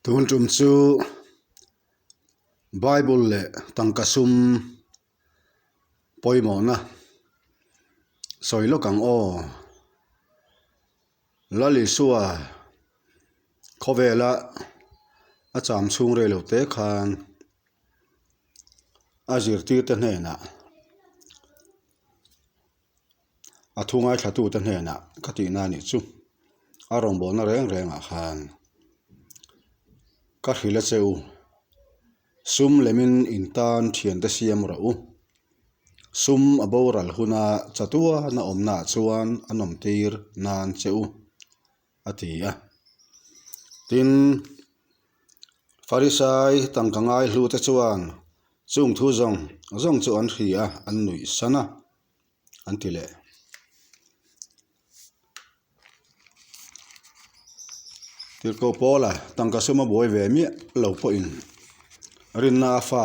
Tun tum chu Bible leh tangka sum pawimawhna sawi lawk ang aw. Lal Isua khawvela a cham chhung rei lo te khan a zirtirte hnenah A thu ngaithlatute hnenah ka tihna a nih chu. A rawngbawlna reng rengah khan ka hrilh a che u. Sum lemin in tan thiante siam rawh u. Sum a boral huna chatuana awmnaah chuan an awmtir nan che u, a ti a. Tin, Farisai tangka ngaihlute chuan chung thu zawng zawng chu an hria a, an nuih san a. an ti leh. Tirhkoh Paula tangka suma buai ve miah lo pawhin rinna a fa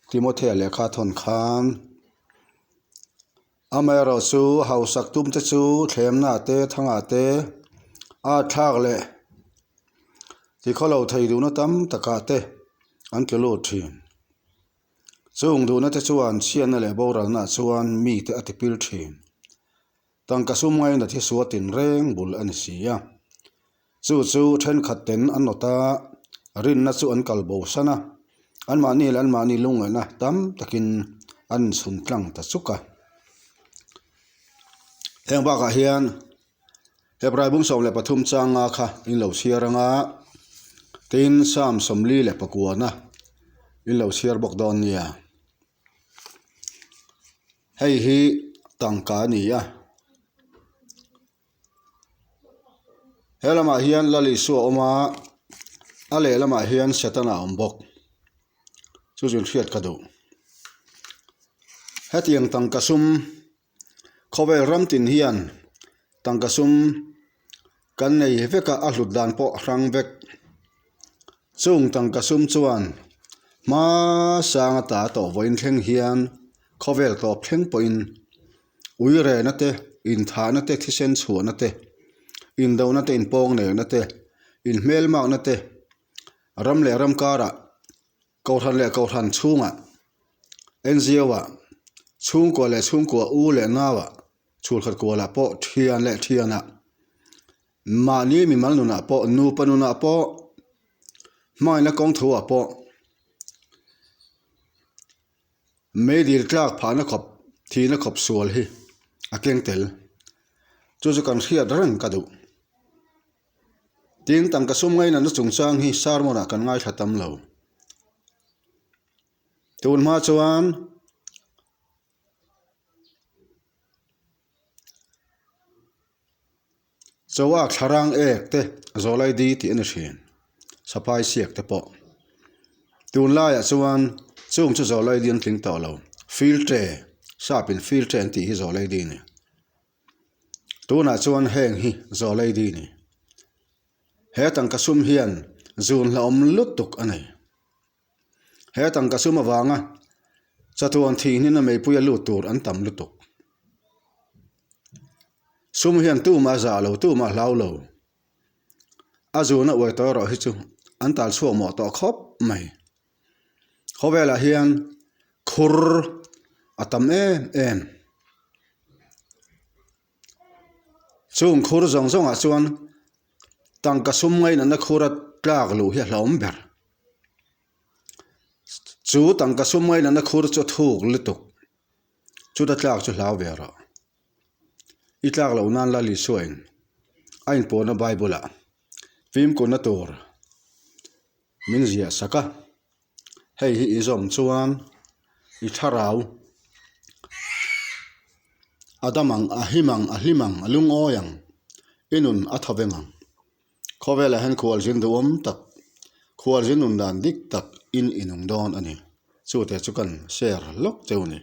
Timothea lehkha thawn khan amaherawh chu hausak tum te chu thlemna te thanga te a thlak leh tikhawlo thei duhna tam takah te an tlu lut thin. Chung duhna te chuan chhiatna leh boralna chuan mite a tipil thin. Tangka sum ngaina thi suat tinreng bul a ni si a. Chu chu thenkhat ten an nawt a, rinna chu an kal bosan a, anmahni leh anmahni lungngaihna tam takin an inchhun tlang ta chuk a. Heng bakah hian Hebrai bung 13 changa kha in lo chhiar anga, tin Psalm 49-na in lo chhiar bawk dawn nia. Hei hi tangka a ni a. He lamah hian Lal Isua a awm a, a lehlamah hian Setana a awm bawk. Chu chu hriat ka duh. Hetiang tangka sum Khawvel ram tin hian tangka sum kan nei vek a, a hlut dan pawh a hrang vek. Chung tangka sum chuan hma sang ata tawh vawiin thleng hian khawvel tawp thleng pawhin uirena te, inthahna te, thisen chhuahna te, indona te, inpawng nehna te, inhmelmakna te, ram leh ram karah Kohhran leh kohhran chhungah, NGO-ah, chhungkua leh chhungkua u leh nauah, chhulkhat kualah pawh, thian leh thianah, mahni mimal nunah pawh, nupa nunah pawh, hmangaihna kawng thuah pawh, meidil tlak phahna khawp, thihna khawp sual hi a keng tel. Chu chu kan hriat reng ka duh. Tin, tangka sum ngainatna chungchang hi sermon-ah kan ngaithla tam lo. Tun hma chuan Choak thlarang ek te zawlai di tih a ni thin, sapai siak te pawh. Tunlaiah chuan chung chu zawlai di an tling tawh lo, filtre, sapin filtre an tih hi zawlai di a ni. Tunah chuan heng hi zawh lady ni. He tangka sum hian zun hlauhawm lutuk a nei. He tangka sum avanga chatuan thihnin a meipui a lut tur an tam lutuk. Sum hian tumah a zah lo, tumah a hlau lo. A zun a uai tawh erawh hi chu an tal chhuak mawh tawh khawp mai. Khawvelah hian khur a tam em em. Chung khur zawng zawngah chuan tangka sum ngainatna khura tlak luh hi a hlauhawm ber. Chu tangka sum ngainatna khur chu a thuk lutuk. Chuta tlak chu hlau ve rawh. I tlak loh nan Lal Isuain a inpawhna Bible-ah fimkhurna tur min ziah sak a, hei hi i zawm chuan i thlarau a dam ang, a him ang, a hlim ang, a lungawi ang, i nun a tha veng ang. Khawvelah hian khualzin duhawm tak, khualzin nun dan dik tak in i nung dawn a ni. Chute chu kan share lawk cheu a ni.